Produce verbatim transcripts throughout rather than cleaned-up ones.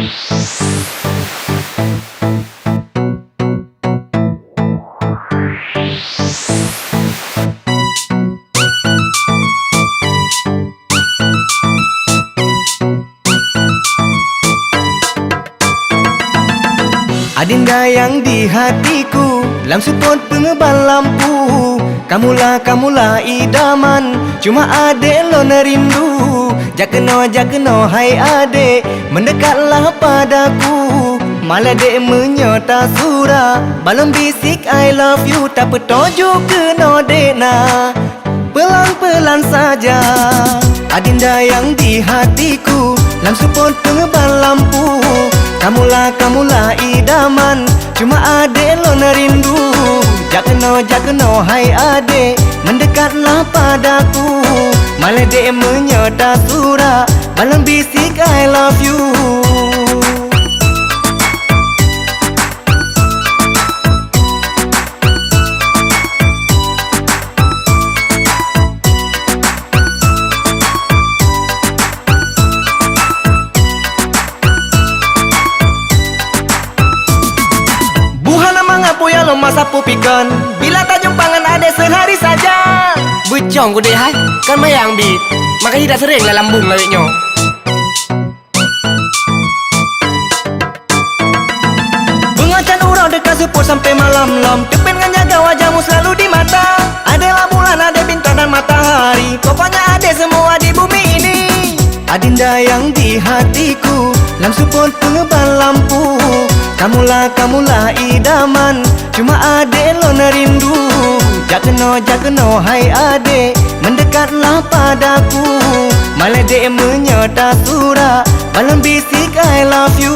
Adinda nyang di hatiku, lam seupôt peungeuban lampu. Kamoe la, kamoe la idaman, cuma adék lôn rindu. Jak keunoe, jak keunoe hai adék, meundekatlah padaku. Malée dék meunyoe tasura, ban lôn bisik I love you, tapeutoe ju keunoe dék na. Pelan-pelan saja, adinda nyang di hatiku, lam seupôt peungeuban lampu. Kamoe la, kamoe la idaman, cuma adék lôn rindu. Jak keunoe, jak keunoe hai adék, meundekatlah padaku. Malée dék meunyoe tasura, ban lôn bisik I love you. Buhana mangat puya lom masa pupikon, bila tajumpa ngon adék sehari saja. Beucong kudeh hai, kan mayang bit, makanya tidak sering dalam bung lawet nyoe. Beungoh can uroe teuka seupôt sampai malam lom, teupeue ngon jaga wajahmu selalu di mata. Adék la bulan, adék bintang dan matahari, pokoknya adék semua di bumi ini. Adinda nyang di hatiku, lam seupôt peungeuban lampu. Kamoe la, kamoe la idaman, cuma adék lôn rindu. Jak keunoe, jak keunoe hai adék, meundekatlah padaku. Malée dék meunyoe tasura, ban lôn bisik I love you.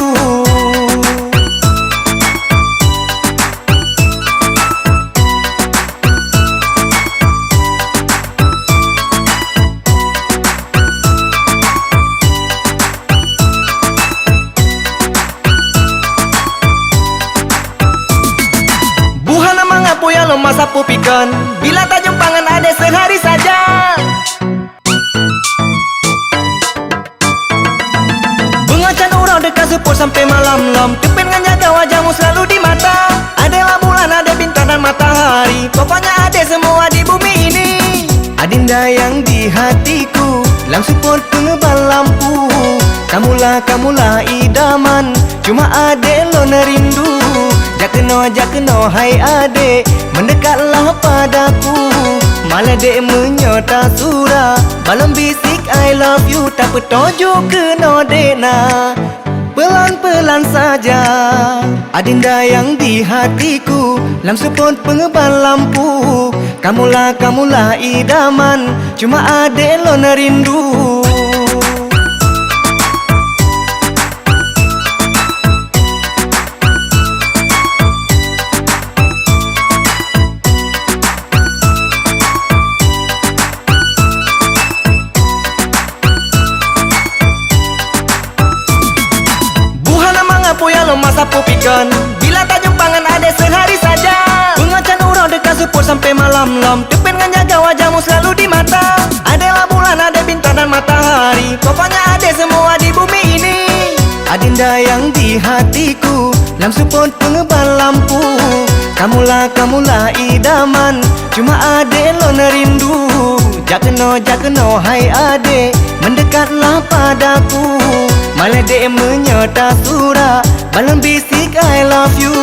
Buhana mangat puya lom masa pupikon, bila tajumpa ngon adék sehari saja. Beungoh can uroe teuka seupôt sampai malam lom, teupeue ngon jaga wajahmu selalu di mata. Adék la bulan, adék bintang dan matahari, pokoknya adék semua di bumi ini. Adinda nyang di hatiku, lam seupôt peungeuban lampu. Kamoe la, kamoe la idaman, cuma adék lôn rindu. Jak keunoe, jak keunoe hai adék, meundekatlah padaku. Malée dék meunyoe tasura, ban lôn bisik I love you, tapeutoe ju keunoe dék na. Pelan-pelan saja, adinda nyang di hatiku, lam seupôt peungeuban lampu. Kamoe la, kamoe la idaman, cuma adék lôn rindu. Buhana mangat puya lom masa pupikon, bila tajumpa ngon adék sehari saja. Beungoh can uroe teuka seupôt sampai malam lom, teupeue ngon jaga wajahmu selalu di mata. Adék la bulan, adék bintang dan matahari, pokoknya adék semua di bumi ini. Adinda nyang di hatiku, lam seupôt peungeuban lampu. Kamoe la, kamoe la idaman, cuma adék lôn rindu. Jak keunoe, jak keunoe hai adék, meundekatlah padaku. Malée dék meunyoe tasura, ban lôn bisik I love you.